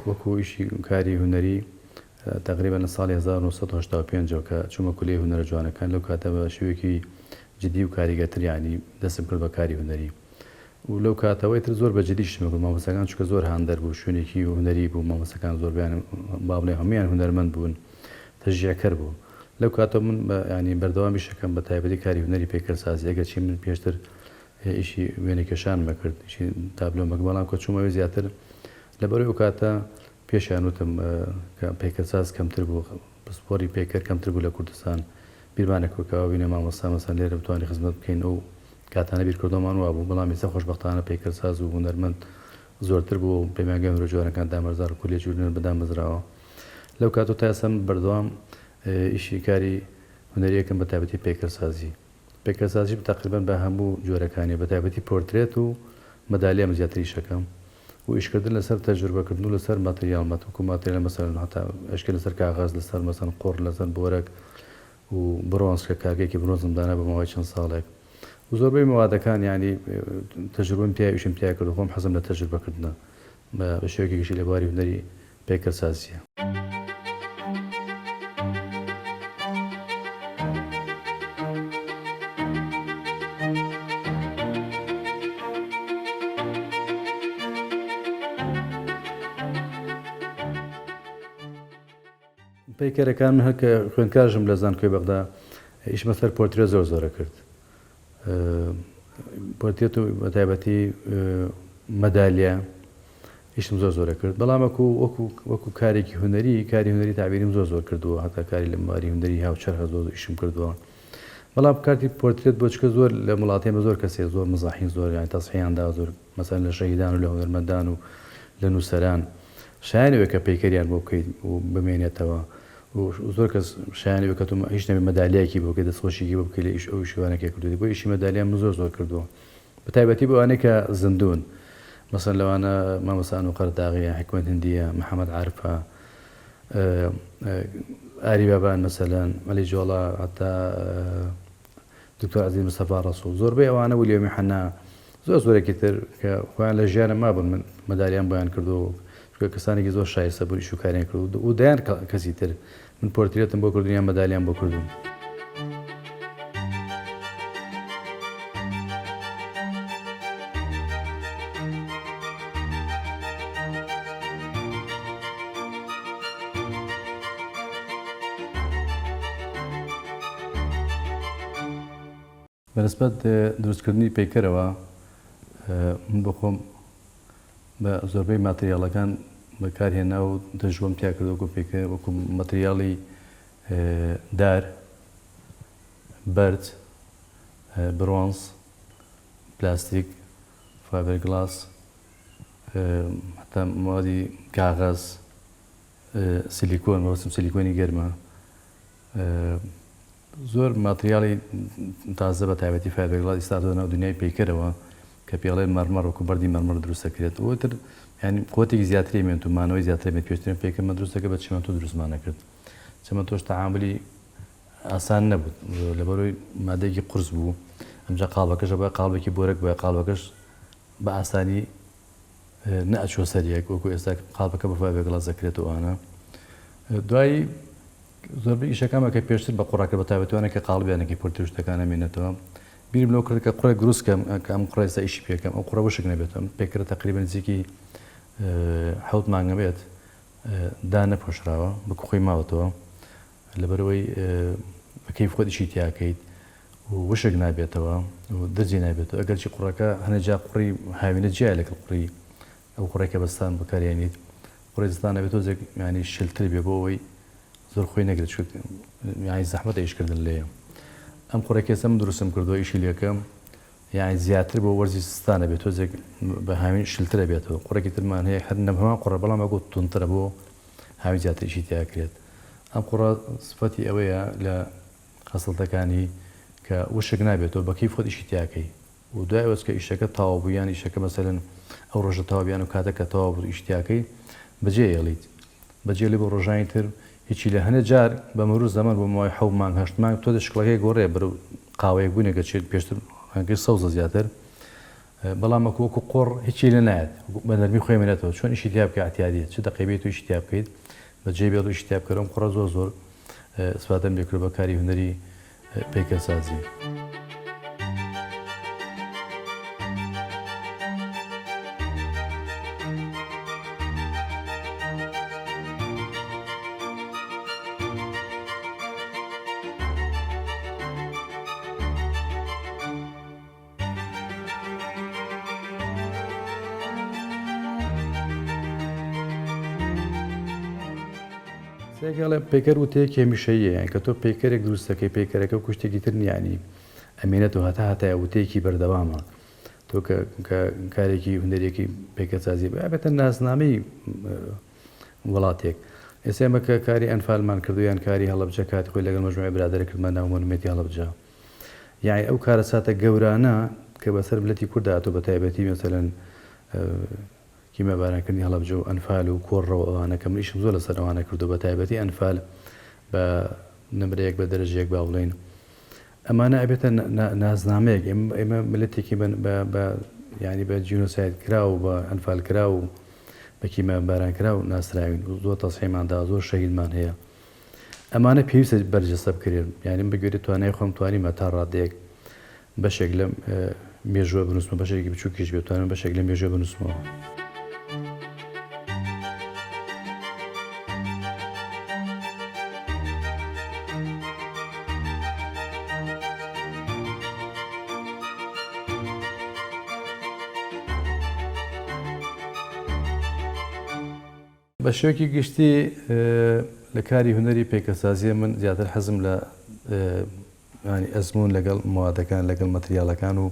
وەکو ئیشی کاری هونەری تەقریبەن لە ساڵی 1985 ەوە کە چوومە کولیەی هونەرە جوانەکان لەو کاتە بە شێوەیەکی جدی و کاریگەرتر یانی دەستم کرد بە کاری هونەری و لەو کاتەوەی تر زۆر بە جدی شتم کرد مامۆستاکان چونکە زۆر هاندەر بوو شوێنێکی هونەری بوو مامۆستاکان زۆربیان با بڵێم هەموویان هونەرمەند بوون تەشجیعکەر بوو لەو کاتەوە من بە یانی بەردەوام ئیشەکەم بە تایبەتی کاری هونەری پەیکەرسازی ئەگەرچی من پێشتر ئیشی وێنەکێشانم ئەکرد ئیشی تابلۆم ئەکرد بەڵام کە چوومە ئەوێ زیاتر لەبەرئەوەی ئەو کاتە پێشیان وتم کە پەیکەرساز کەمتر بوو پسپۆری پەیکەر کەمتر بوو لە کوردستان بیرمان نەکرد کە ئەوە بینە مامۆستا مەسەن لێرە بتوانین خزمەت بکەین ئەو کاتانە بیرکردنەوەمان وابوو بەڵام ئێستا خۆشبەختانە پەیکەرساز و هونەرمەند زۆرتر بوو و پەیمانگای هونەرە جوانەکان دامەزرا و کولێجی هونەر بەدامەزراوە لەو کاتەوە تا ئێستا من بەردەوام ئیشی کاری هونەریەکەم بە تایبەتی پەیکەرسازی پەیکەرسازی تەقریبەن بە هەموو جۆرەکانی بە تایبەتی پۆرترێت و مەدالیام زیاتر ئیشەکەم و ئیشکردن لەسەر تەجروبەکردن و لەسەر ماتریاڵ وەکو ماتریاڵ مەسەلەن هەتا ئەشکە لەسەر کاغەز لەسەر مەسەن قوڕ لەسەر بۆرەک و برۆنز کە کارگەیەکی برۆنزم دانا بۆ ماوەی چەند ساڵێک و زۆربەی مەوادەکان یانی تەجروبەم تیا ئیشم تیا کرد خۆم حەزم لە تەجروبەکردنە بە شێوەیەکی گشتی لە بواری هونەری پەیکەرسازییە. پەیکەرەکان من هەر کە خوێندکارشم لە زانکۆی بەغدا ئیشمە سەر پۆرترێت زۆر زۆرە کرد پۆرترێت و بە تایبەتی مەدالیا ئیشم زۆر زۆرە کرد بەڵام وەکو وەکو وەکو کارێکی هونەری کاری هونەری تەعبیریم زۆر زۆر کردووە هەتا کاری لە بواری هونەری هاوچەرخ زۆر زۆر ئیشم کردووە بەڵام کارتی پۆرترێت بۆ چکە زۆر لە وڵاتێ بە زۆر کەسێ زۆر مزاحین زۆر یان تەسحیان دا زۆر مەسەلەن لە شەهیدان و لە هونەرمەندان و لە نووسەران شایانی ئەوەیە کە پەیکەریان بۆ بکەیت و بمێنێتەوە و زۆر کەس شایانی ئەوەیە کە تۆ هیچ نەبێ مەدالیایەکی بۆ بکەیت دەستخۆشیەکی بۆ بکەیت لە ئیش ئەو ئیشیوانە کە کردوویەتی بۆ ئیشی مەدالیام من زۆر زۆر کردووە بە تایبەتی بۆ ئەوانەی کە زیندوون مەسەلەن لەوانە مامۆستا ئەنوو قەرەداغیە، حیکمەت هندیە، محەمەد عارفە، ئاری بابان مەسەلەن، عەلی جۆڵا، هەتا دکتۆر عەزیز مستەفا ڕەسوڵ زۆربەی ئەوانە ولیەمی حەنا زۆر زۆرێکی تر کە خۆیان لە ژیانە مابوون من مەدالیام بۆیان کردو چونکە کەسانێکی زۆر شایستە بوون ئیش و کاریان کرد و دەیان کەسی تر من پۆرترێتم بۆ کردون یان مەدالیام بۆ کردوون. بەنسبەت دروستکردنی پەیکەرەوە من بۆ خۆم بە زۆربەی ماتریاڵەکان بەکارهێنا و تەجروبەم تیا کرد وەکو پەیکەر وەکو ماتریاڵی دار، بەرد، برۆنز، پلاستیک، فایبەرگڵاس، هەتا مەوادی کاغەز، سیلیکۆن، مەبەستم سیلیکۆنی گەرمە. زۆر ماتریاڵی تازە بە تایبەتی فایبەرگڵاس ئیستا هاتۆتە ناو دنیای پەیکەرەوە کە پێڵێن مەرمەڕ وەکو بەردی مەرمەڕ دروست دەکرێت و ئیتر یانی قوتێکی زیاتری مێنت و مانەوەی زیاتری مێنت پێشترین پەیکەرمان دروست دەکرد بە چیمەنتۆ دروستمان دەکرد چیمەنتۆش تەعاملی ئاسان نەبوو لەبەرەوەی مادەیەکی قورس بوو ئەمجا قاڵبەکەش بە قاڵبێکی بۆرەک بە قاڵبەکەش بە ئاسانی نەئەچووە سەر یەک وەکو ئێستا قاڵبەکە بە فایبەرگڵاس دەکرێت و ئەوانە دوایی زۆربەی ئیشەکانمان کە پێشتر بە قوڕ ئەکرد بە تایبەتی ئەوانەی کە قاڵبیان ئەکەی پۆرترێت شتەکان ئەمێنێتەوە بیرم لەوە کرد کە قوڕێک دروست کەم کە ئەم قوڕە ئێستا ئیشی پێکەم ئەو قوڕە وشک نەبێتەوە ئەم پێکرە تەقریبا نزیکی حەوت مانگە بێت دا نەپۆشراوە بەکو خۆی ماوەتەوە لەبەرئەوەی بە کەیف خۆت ئیشی تیاکەیت و وشک نابێتەوە و درزی نابێتەوە ئەگەرچی قوڕەکە هەنێ جا قوڕی هاوینە جیایە لەگەڵ قوڕی ئەو قوڕەی کە بەستان بەکارێنیت قوڕی زستان ئەبێت تۆزێک یانی شلتر بێ بۆ ئەوەی زۆر خۆی نەگرێت چونکە یانی زەحمەتە ئیشکردن لێ ئەم قوڕێک ئێستا من دروستم کردووە ئیشی لێکەم یانی زیاتر بۆ وەرزی زستانە بێت تۆزێک بە هاوین شلترە بێتەوە قوڕێکی ترمان هەیە هەر نەهەمان قوڕە بەڵام وەکو توندترە بۆ هاوین زیاتر ئیشی تیا کرێت ئەم قوڕە سفەتی ئەوەیە لە خەسڵەتەکانی کە وشک نابێتەوە بە کەیف خۆت ئیشی تیاکەی و دوای ئەوەس کە ئیشەکە تەواو بوو یان ئیشەکە مەسەلەن ئەو ڕۆژە تەواو بوو یان ئەو کاتە کە تەواو بوو ئیش تیاکەی بەجێ ئێڵیت بەجێ ئێڵی بۆ ڕۆژانی تر هیچی لە هەنێ جار بە مرور زەمەن بۆ ماوەی حەو مانگ هەشت مانگ تۆزێ شکڵەکەی گۆڕێ بەرەو قاوەیەک بوونێک ئەچێت پێشتر ڕەنگەکەی سەوزە زیاتر. بەڵام وەکو وەکو قوڕ هیچی لێ نایەت بە نەرمی خۆی ئەمێنێتەوە چۆن ئیشی تیا بکەی ئەعتیادیە چ دەقەی بێت و ئیشی تیا بکەیت بە جێ بێڵ و ئیشی تیا بکەرەوە ئەم قوڕە زۆر زۆر ئیسفادەم لێ کردوە بە کاری هونەری پەیکەرسازی. سێگەڵێ پەیکەر وتەیەکی هەمیشەییە یان کە تۆ پەیکەرێک دروست دەکەی پەیکەرەکە وەکو شتێکی تر نییە یانی ئەمێنێتەوە هەتا هەتایە وتەیەکی بەردەوامە تۆ کە کە کارێکی هونەریەکی پەیکەرسازی بێتە ناسنامەی وڵاتێک ئێستا ئێمە کە کاری ئەنفالمان کردو یان کاری هەڵەبجە کاتی خۆی لەگەڵ مەجموعەی برادەرە کردمان ناو مۆنومێنتی هەڵەبجە یەعنی ئەو کارەساتە گەورانە کە بەسەر ملەتی کوردا هاتووە بە تایبەتی مەسەلەن کیمیابارانکردنی هەڵەبجە و ئەنفال و کۆڕڕە و ئەوانە کە من ئیشم زۆر لەسەر ئەوانە کردووە بە تایبەتی ئەنفال بە نمرەیەک بە دەرەجەیەک با بڵێین ئەمانە ئەبێتە نازنامەیەک ئێمە ملەتێکی بە یعنی بە جینۆساید کراو و بە ئەنفال کراو و بە کیمیاباران کراو ناسراوین زۆر تەسحیمان دا زۆر شەهیدمان هەیە ئەمانە پێویستە بەرجەستە بکرێن، یانی من بەگوێرەی توانای خۆم توانیمە تا ڕادەیەک بەشێک لەم مێژووە بنووسمەوە، بەشێکی بچووکیش بێت توانیم بەشێک لەم مێژووە بنووسمەوە. بە شێوەیەکی گشتی لە کاری هونەری پەیکەرسازیە من زیاتر حەزم لە ینی ئەزموون لەگەڵ موادەکان لەگەڵ مەتریالەکان و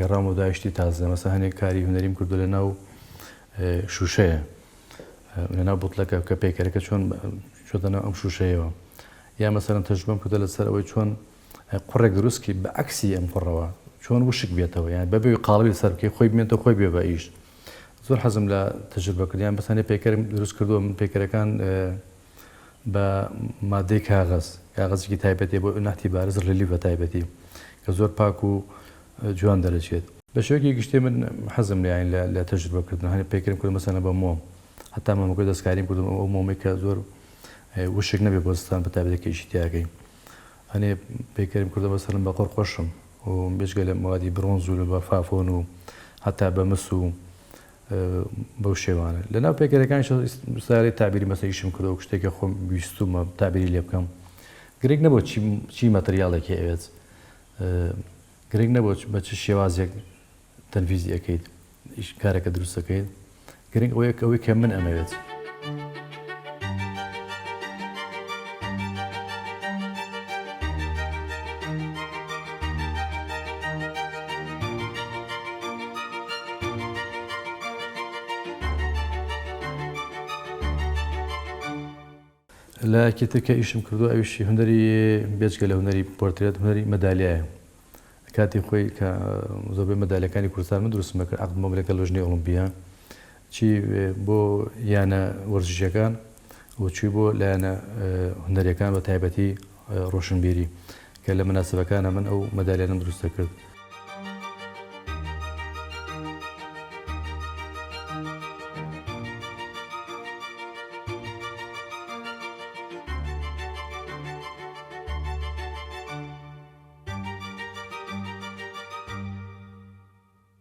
گەڕام و دایشتی تازە مەسە هەنێک کاری هونەریم کردو لە ناو شوشەیە لە ناو بوتلەکە کە پەیکەرەکە چۆن چۆتە ناو ئەم شوشەیەوە یا مەسەلەن تەجروبەم کردە لەسەر ئەوەی چۆن قوڕێک دروست کی بە عەکسی ئەم قوڕەوە چۆن وشک بێتەوە یان بەبێ قاڵبی لەسەر بکەی خۆی بمێنێتەوە خۆی بێ بە ئیش زۆر حەزم لە تەجروبە کردیان بەس هەنێ پەیکەرم دروست کردووە من پەیکەرەکان بە مادەی کاغەز کاغەزێکی تایبەتی بۆ نەحتی بارز ڕلیفە تایبەتی کە زۆر پاک و جوان دەرەچێت بە شێوەیەکی گشتی من حەزم لە یانی لە تەجروبەکردن هەنێ پەیکەرم کردو مەسەلەن بە مۆم هەتا مۆمەکە دەستکاریم کردم ئەو مۆمەی کە زۆر وشک نەبێ بۆ زستان بە تایبەتی کە ئیشی تیاکەی هەنێ پەیکەرم کردو مەسەلەن بە قۆرقۆشم و بێجگە لە موادی برۆنز و بە فافۆن و هەتا بە مس و بەو شێوانە لە ناو پەیکەرەکانیش سارەی تابیری مەسە ئیشم کردەوە شتێکە خۆم ویستومە تابیری لێ بکەم گرنگ نەبوو چی چی مەتریاڵێکی ئەوێت گرنگ نەبوو بە چ شێوازێک تەنفیزی ئەکەیت کارەکە دروست دەکەیت گرنگ ئەوەیە ئەوەی کە من ئەمەوێت. لایەکی تر کە ئیشم کردووە ئەویش هونەری بێجگە لە هونەری پۆرترێت هونەری مەدالیایە کاتی خۆی کە زۆربەی مەدالیەکانی کوردستان من دروستم دەکرد عەقدم بۆ لەگەڵ لۆژنەی ئۆڵۆمپیە چی بۆ یانە وەرزشیەکان و چی بۆ لایەنە هونەریەکان بە تایبەتی ڕۆشنبیری کە لە مناسبەکانە من ئەو مەدالیانم دروست دەکرد.